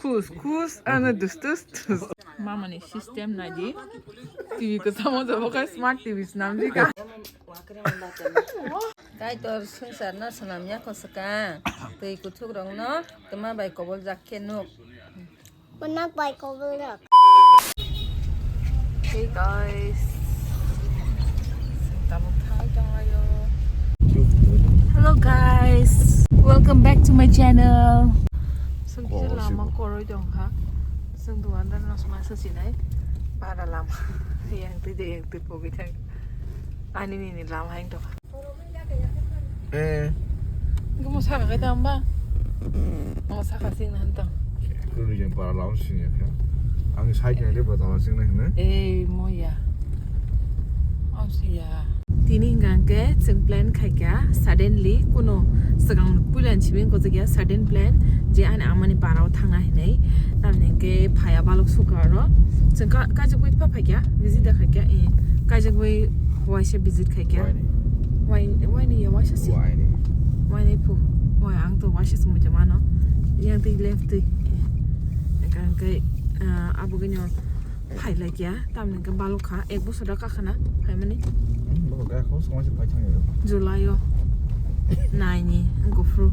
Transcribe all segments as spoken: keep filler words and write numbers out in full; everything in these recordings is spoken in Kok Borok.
Kus, kus, ano dus, dus, dus. Mamani system naidi. T V ko samo jabo kai smart T V snam di ka. Kaitor swngcharno swnamya kho swkang. Twi kuthuk rokno twma bai kobol jak khe nuk. Kunak bai kobol jak. Hey guys. Tabuk thai tonglayo. Hello guys. Welcome back to my channel. Sung kisa lama koroi tong kha. Sung duan dan nos masa sinai. Para lama. Yang tu je yang tu pogi thang. Ani ni ni lama yang tong kha. Eh. Gamo saka kai tamba. Mo saka sing nan tong. Kuru jeng para lam sing ya kha. Ang sai jeng de botala sing na hne. Eh, mo ya. Am si ya. Tini hingkha hingke chwng plan khaikha suddenly, kuno swkang puilan simi kojak ya sudden plan je ani amani parao thangna hinwi. Tamni hingke phaya balok sukha aro chwng ka-, kajagwi pha phaikha visit da khaikha, eh, kajagwi waisa visit khaikha. Waini. Waini, waini ya waisa si. Waini. Waini phu. Wai ang to waisa sumui mano. Yang twi left twi. Eh, hingkha hingke, ah, abo gini. Phailaikia, tamni hwnkhe balokha, ek bosor da kakhana phaimani. Hmm, bo kaya kho, songma se phai thangyo. July o naini, wngkha phuru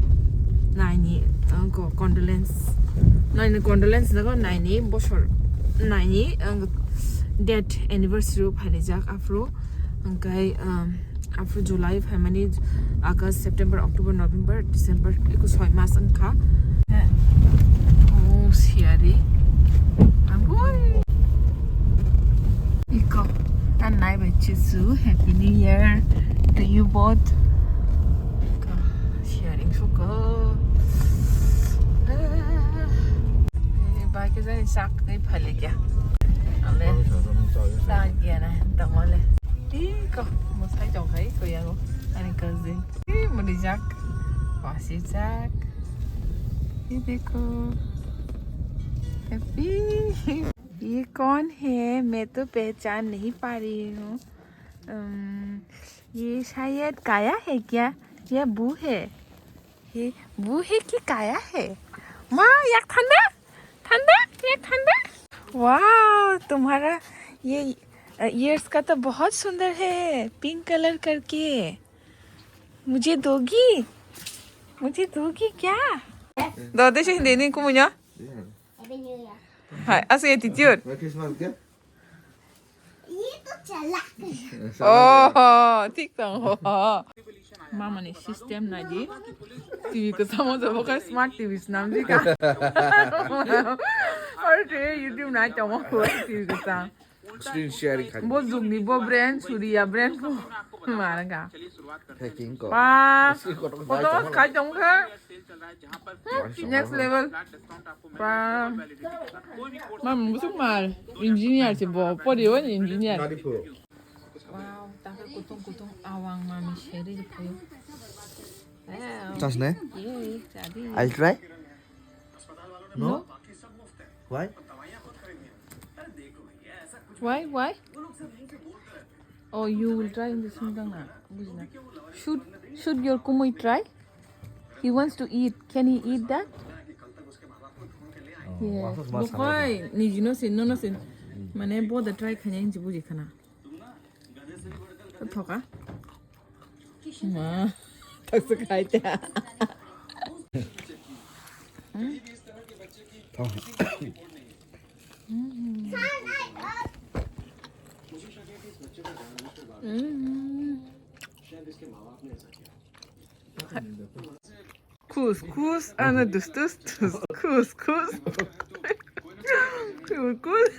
naini, wngkha condolence. Naini condolence jago naini bosor, naini, wngkha date anniversary o phailaijak aphuru, hwnkhe, um, After July phaimani, August, September, October, November, December, eko soi mas wngkha. Oh, siari. Amboi. Iko, tan nai bai chisu. Happy New Year to you both. Iko, siari suko. Ah. Eh, bai ke jani sak ni phale kya. Ale. Sak kya na, tongole. Iko, mwsai tongkha iko yango, ani cousin. Ih, mwnwijak, wasijak. Ye dekho. Happy. ये कौन है? मैं तो पहचान नहीं पा रही हूँ। अम, ये शायद काया है क्या? या बू है? ये बू है कि काया है? माँ, yak thanda? Thanda? Yak thanda? Wow, तुम्हारा ये, अ, ईयर्स का तो बहुत सुंदर है, पिंक कलर करके। मुझे दोगी? मुझे दोगी क्या? Do, de se hindi ni kumunya? Hai, asa attitude. Oh, tik tong ho. Mama ni system na di. T V ko samo jabo kai smart T V snam di ka. Or te YouTube na tamo ko T V ko sam. Screen sharing khai. Bo jugni bo brand, Surya brand bo. Mara ka. Packing ko. Pa. Photo khai tong kha. Next level. Pa. Mam, busuk mal. Engineer se bo. Pori o engineer. Wow, takar kutung kutung awang mami seri di phayo. Wow. Chas ne? Yay, jadi. I'll try. No? Why? Why, why? Oh, you will try in this thing, na? Bujina. Should, should your kumui try? He wants to eat. Can he eat that? Oh, yeah. Mas, mas, bukhai, ni jino sin, no, no sin. Mane, bo da try khanya inji buji khana. Thoka. Ma, tak se khai ta. Kus, kus, ano dus, dus, dus. Kus, kus. Kus, kus.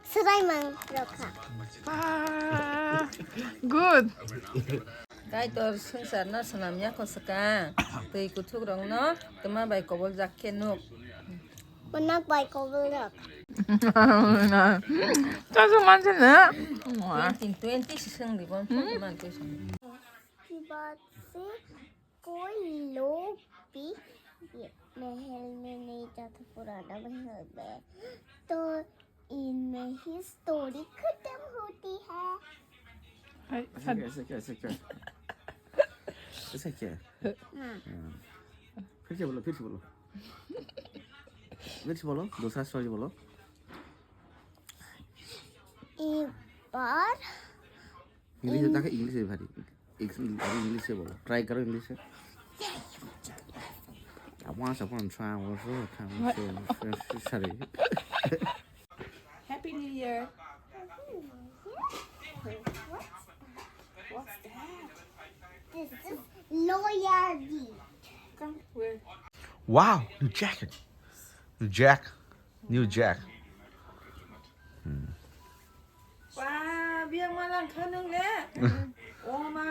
Swrai man rokha. Ah, good. Kaitor swngcharno swnamya kho swkang. Twi kuthuk rokno twma bai kobol jak khe nuk. Kunak bai kobol jak. Twenty, twenty se swng di, bon, twenty man twi swng. Ki baat se कोई लोग भी ये महल में नहीं जाता, पुराना महल में, तो इनमें ही स्टोरी खत्म होती है। Hai, ऐसे क्या, ऐसे क्या, ऐसे क्या? ऐसा क्या है? हाँ। फिर से बोलो, फिर से बोलो। फिर से बोलो, दूसरा स्टोरी बोलो। एक बार इंग्लिश में, ताकि इंग्लिश में भारी। एक, अभी इंग्लिश से बोलो, ट्राई करो इंग्लिश से। I want someone try, I want to come, sorry. Happy New Year. What's that? This is loyalty. Come, where? Wow, new jacket. New jack. New jack. Wah, biang malang khanung le. Oh ma.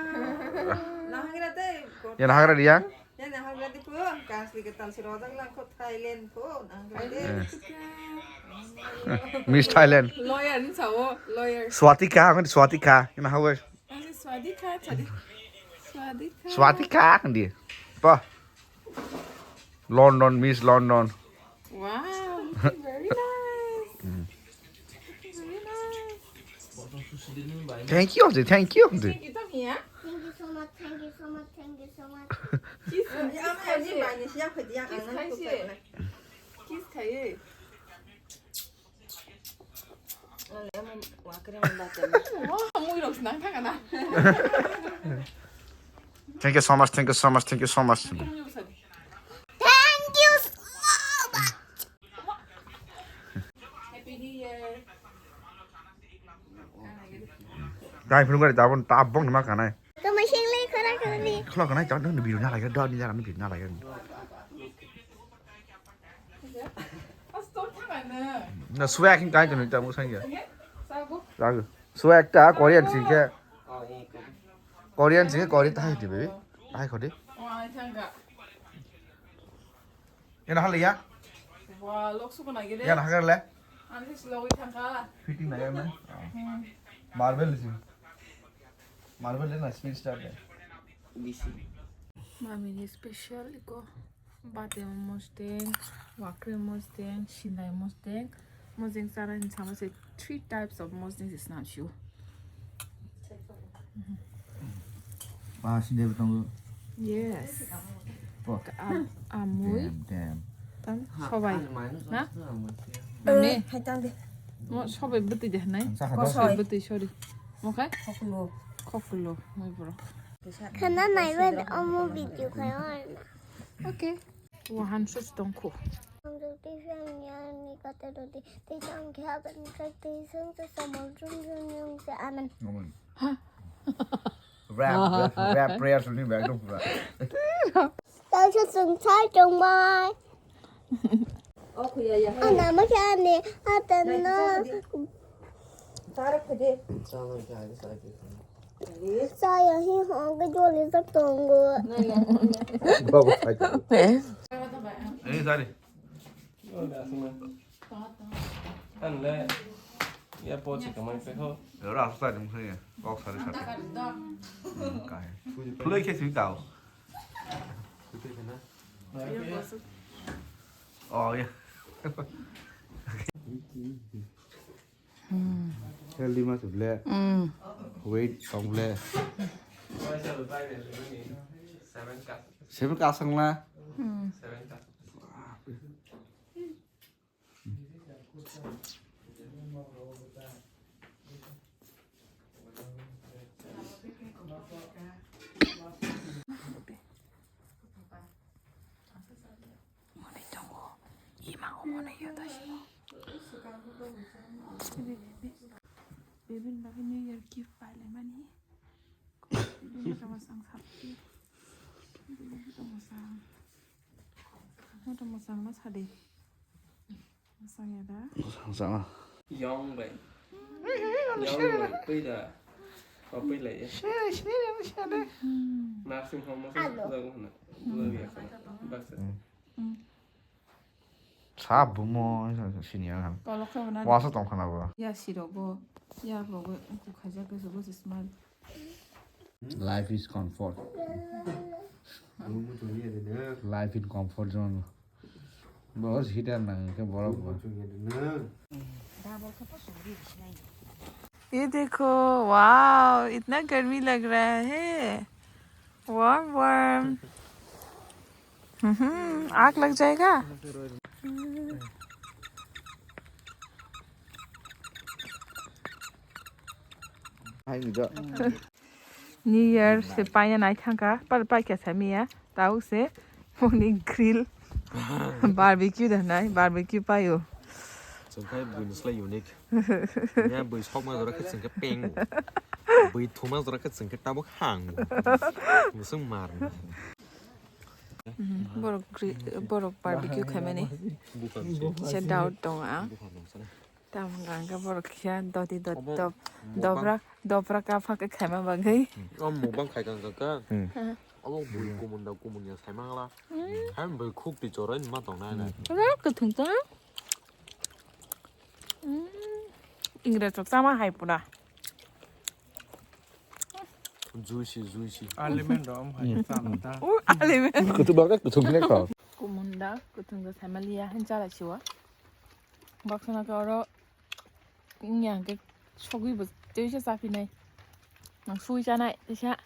Nahangra te. Ya nahangra dia. Ya nahangra di pun. Kasli ketan si rojak lang ko Thailand pun. Nahangra de. Miss Thailand. Lawyer ni sao, lawyer. Swatika, ang Swatika. Ina hawe. Ang Swatika, tadi. Swatika. Swatika, ang dia. Pa. London, Miss London. Wow, looking very nice. Looking very nice. Thank you, auntie. Thank you, auntie. Thank you, Tommy, ya. Thank you so much, thank you so much, thank you so much. Kiss, kiss, kiss, kiss, kiss. Kiss khai. Thank you so much, thank you so much, thank you so much. Thank you so much. Guys, phunukgari tabon tabok nima kanai. Tama sing le khara khara ni. Khlo kanai, tabok nang video na lagi, dot ni jara ni video na lagi. Na swag hing kai kanu ta musang ya. Lagu. Swag ta Korean sing ke. Korean sing ke Korean ta hai di baby. Hai khodi. Ena hal ya. Ena hal le. Fitting na ya na. Marble sing. Marble na speed start de. Mami ni special iko. Bate mosdeng, wakre mosdeng, sinai mosdeng. Mosdeng chara ni sama se three types of mosdeng se snam sio. Ba sinai bo tongo. Yes. Bo. Ka-, am-, amui. Damn, damn. Tam sobai. Na? Mami. Hai tang de. Mo sobai bwtwi de hanai. Ang sa hado. Sobai bwtwi, sorry. Mo khai? Khoklo. Khoklo, moi bro. Khana naiba omo video khai. Okay. Wahan sus tongkho. Ang jodi fiang niya ni kata dodi. Tei tang kya ban kati sung sa samol jung jung yung sa amen. Amen. Ha? Rap, rap, rap prayer suni ba ekdom pura. Tang sa sung sa jung mai. Ana ma kya ni atan na. Saya hi hong ke joli sa tongo. Babu sai. Eh, sorry. Anle ya po chika mai pe ho. Ora hasta jum khe. Kok sari sari. Kai. Play ke sui tao. Oh ya. Healthy ma se ble. Weight song ble. Seven kasang la. Mone tongo, ima o mone yo ta sino. Bebin bagwi New Year gift pai lai mani. Bebin moto mosang sapti. Bebin moto mosang. Moto mosang ma sadi. Mosang ya da. Mosang sama. Yong bai. Yong bai. Pui da. O pui lai. Sini, sini, sini. Nursing home mosang jago hana. Jago ya kana. Baksa. Sa bumo sini ya kan. Kolok khe hwnani. Wasa tong khana bo. Ya sirok bo, ya bo bo khaijak khe bo smile. Life is comfort. Life in comfort zone. Bo heater nang ke borok bo. ये देखो, wow, इतना गर्मी लग रहा है। Warm, warm. Mhm, आग लग जाएगा। New Year se paina nai thangkha, pal paikha samia, tau se moni grill barbecue da nai, barbecue paio. Chwng khai buini slai unique. Ya bui sokma jora khe chwng khe peng. Bui thuma jora khe chwng khe tabuk hang. Musung mar. Mhm, borok gri-, borok barbecue khaimani. Bukan se. Se doubt tongo ang. Bukan se. Tamo hwnka hwnkhe borok kisa doti doti Obo dop mukbang. Dobra dobra kapha khe khaima bagwi. O mukbang khai kang kang khe. Hmm. Obo bui kumun da kumun ya sai mangla. Hmm. Hai bui khuk ti choroi ma tong nai nai. Ro kwthwng ta. Hmm. Ingres rok chama hai pura. Juicy, juicy. Aliment rok omo hai chana ta. O aliment. Kutu bagwi kutu bini kho. Kumun da kwthwng da sai maliya hin chala siwa. Baksana khe oro wngya hwnkhe sogwi bo teisa chaphinai. Nang sui chanai teisa.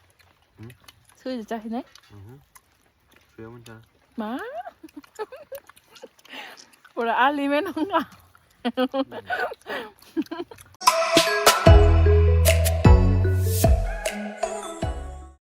Hmm? Sui chanai. Mhm. Sui omo chana. Ma. Pura aliment wngkha.